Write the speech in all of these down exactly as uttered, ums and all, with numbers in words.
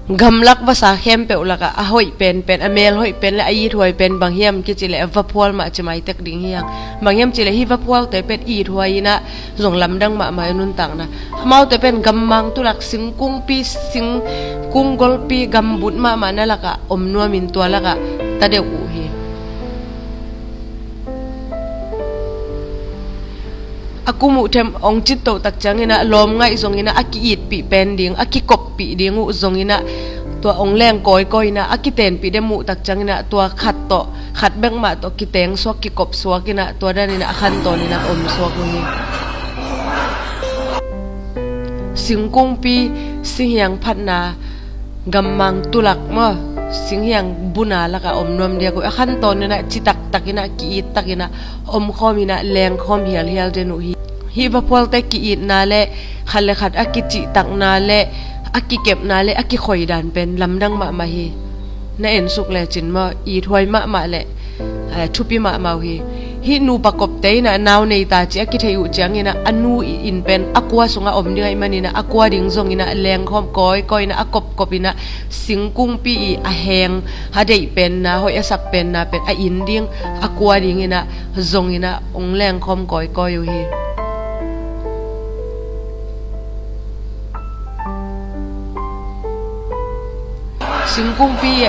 Gamlak vasa khempeuh lakah a hoih penpen, a mel hoih pen le a ithuai pen bang hiam kici leh vaphual mah ci maitek ding hi hang. Bang hiam ci leh hih vaphualte pen ithuai inah zong lamdang mahmah i nuntakna. Amaute pen gammang tulak singkungpi, singkung golpi, gambut mahmahna lakah om nuamin tua lakah ta deuh uh hi. A kum uh them ong cittoh tak cianginah lawm ngaih zonginah a ki-itpih pen ding, a kikoppih ding uh zonginah tua ong leng kawikawi inah a kitenpih dem uh tak cianginah tua khat tawh, khat bek mah tawh kiteng suak, kikop suak inah tua daninah a khantawn inah om suak uh hi. Singkungpi, singhiang phatna, gammang tulak maw, singhiang buna lakah om nuam diak uh. A khantawn inah citaktak inah, ki-it tak inah, omkhawm inah, lengkhawm hialhial den uh hi. Hih vaphualte ki-itna le khat le khat a kicihtakna le a kikepna le a kikhoidan pen lamdang mahmah hi. Na ensuk lecin maw, ithuai mahmah le, eh, thupi mahmah uh hi. Hih nupa kopte inah nau nei ta ci a kithei uh cianginah a nu i inn pen a kua sungah om ding ahih maninah a kua ding zonginah lengkhawm kawikawi inah a kopkop inah singkungpi i a heng, a deih penna, hoih a sak penna pen a inn ding, a kua dinginah zonginah ong lengkhawm kawikawi uh hi. Singkungpi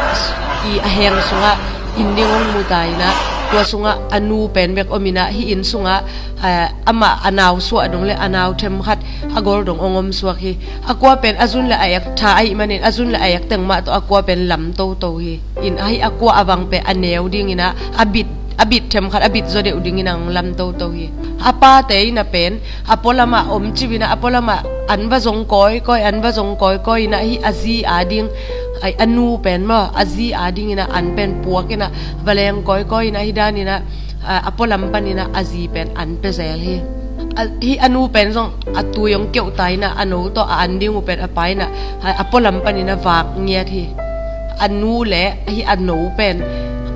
i a heng sungah inn ding ong mu ta inah tua sungah a nu pen bek om inah hih inn sungah, eh, amah a nau suah dong le a nau them khat a gol dong ong om suak hi. A kua pen a zun le a ek tha ahih manin a zun le a ek teng mah tawh a kua pen lam toto hi. In ahi a kua a vang pen a neu dinginah a bit, a bit them khat a bit zaw deuh dingin ang lam toto hi. A pate inah pen a pualamah om cip inah a pualamah an va zong kawikawi, an va zong kawikawi inah hih a zi a ding, ai, a nu pen maw, a zi a dinginah an pen puak inah va leng kawikawi inah hih daninah, a, a pualam paninah a zi pen an pia zel hi. A, hih a nu pen zong a tui ong keuh ta inah a no tawh a an ding uh pen a pa inah, a, a pualam paninah vak ngiat hi. A nu le hih a no pen,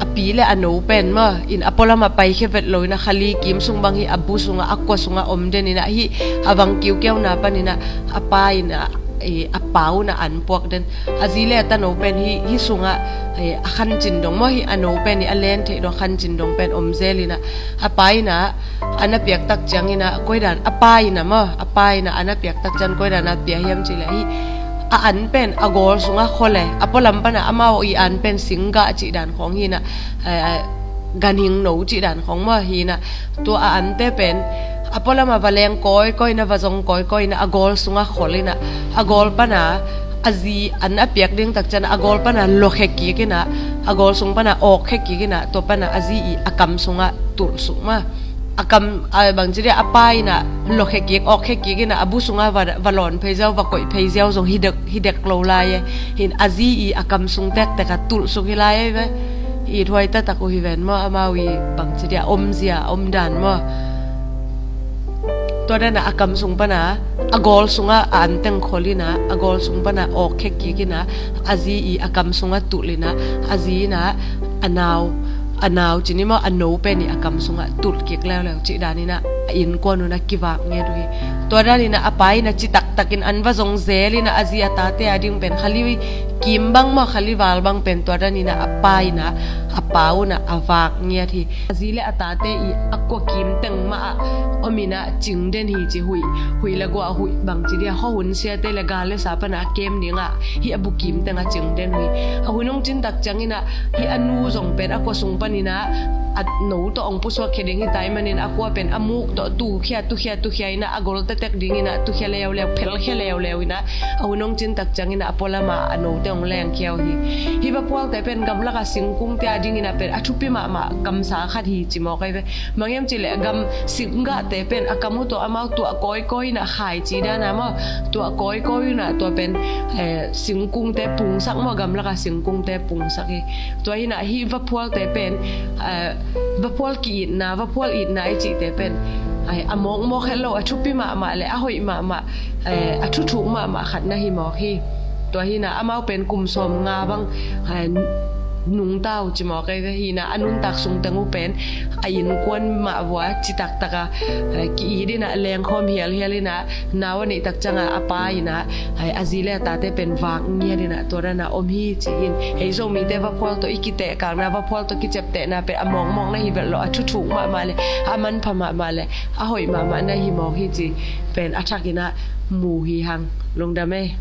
a pi le a no pen maw, in a pualamah paikhia vet lo inah khali kim sung bang hih a bu sungah, a kua sungah om den inah hih a vang kiukiauna paninah a pa inah, i, a pa unah an puak den. A zi le a tano pen hih, hih sungah, eh, a khancin dong maw, hih a no pen i a len theih dong khancin dong pen om zel inah a pa inah an a piak tak cianginah koi dan, a pa inah maw, a pa inah an a piak tak ciang koi dan a pia hiam ci leh hih a an pen a gawl sungah khol e, a pualam panah amau i an pen singgah cih dan khawng hi inah, eh, ganhing no cih dan khawng maw hi inah, tua a ante pen a pualamah va leng kawikawi inah va zong kawikawi inah a gawl sungah khol inah a gawl pana a zi an a piak ding tak cianah a gawl pana lawkhia kik inah a gawl sung pana awkkhia kik inah tua pana a zi i a kam sungah tulh suk maw. A kam, a bangci dia a pa inah lawkhia kik, awkkhia kik inah a bu sungah va, va lawn phei ziau, va koih phei ziau zong hi dek, hi dek lo lai e. Hin a zi i a kam sung tektek a tulh suk hi lai e ve. Ithuai taktak uh hi ven maw, amau i bangci dia omzia, omdan maw. Tua danah a kam sung pana a gawl sungah a anteng khol inah a gawl sung pana awkkhia kik inah a zi i a kam sungah tulh inah a zi inah a nau, a nau cin i maw, a no pen i a kam sungah tulh kik leuleu cih dan inah a innkuan unah kivak ngiat uh hi. Tua dan inah a pa inah citaktakin an va zong zel inah a zi a tate a ding pen khali kim bang maw, khali val bang pen tua dan inah a pa inah, a pa unah a vak ngiat hi. A zi le a tate i a kua kim teng mah ah om inah cing den hi ci, huih, huih le guah, huih bangci dia, khuahun siate le gal le sa pana a kem dingah hih a bu kim teng a cing den uh hi. A hun hong cin tak cianginah hih a nu zong pen a kua sung paninah a no tawh hong pusuak khia ding hi ta ahih manin a kua pen a muk tawh tukhia, tukhia, tukhia inah a gol tektek dinginah tukhia leuleu, phelkhia leuleu inah a hun hong cin tak cianginah a pualamah a note hong lengkhia uh hi. Hih vaphualte pen gamlakah singkungte a dinginah pen a thupi mahmah kamsa khat hi ci mawk ahi ve. Bang hiam cih leh gam singgahte pen a kam uh tawh amau tuah kawikawi inah khaici dana maw, tuah kawikawi inah tua pen, eh, singkungte pungsak maw, gamlakah singkungte pungsak hi. Tua hinah hih vaphualte pen, eh, vaphual ki-itna, vaphual itna i cihte pen, eh, a mawkmawk het lo, a thupi mahmah le a hoih mahmah, eh, a thuthuk mahmah khat na hi mawk hi. Tua hinah amau pen kum sawmnga bang, eh, nungta uh ci mawk ei ve. Hi in ah a nuntak sung teng uh pen a innkuan mah vua citak tak a, eh, ki-it in ah lengkhawm hialhial in ah nau a neih tak ciang a a pa in ah, eh, a zi le a tate pen vak ngiat in ah tua dan a om hi ci hi in. Ei Zomite vaphual tawh i kitehkakna, vaphual tawh kiciaptehna pen a mawkmawk na hi belh lo, a thuthuk mahmah le a manpha mahmah le a hoih mahmah na hi mawk hi ci pen a thak in ah mu hi hang. Lungdam ei.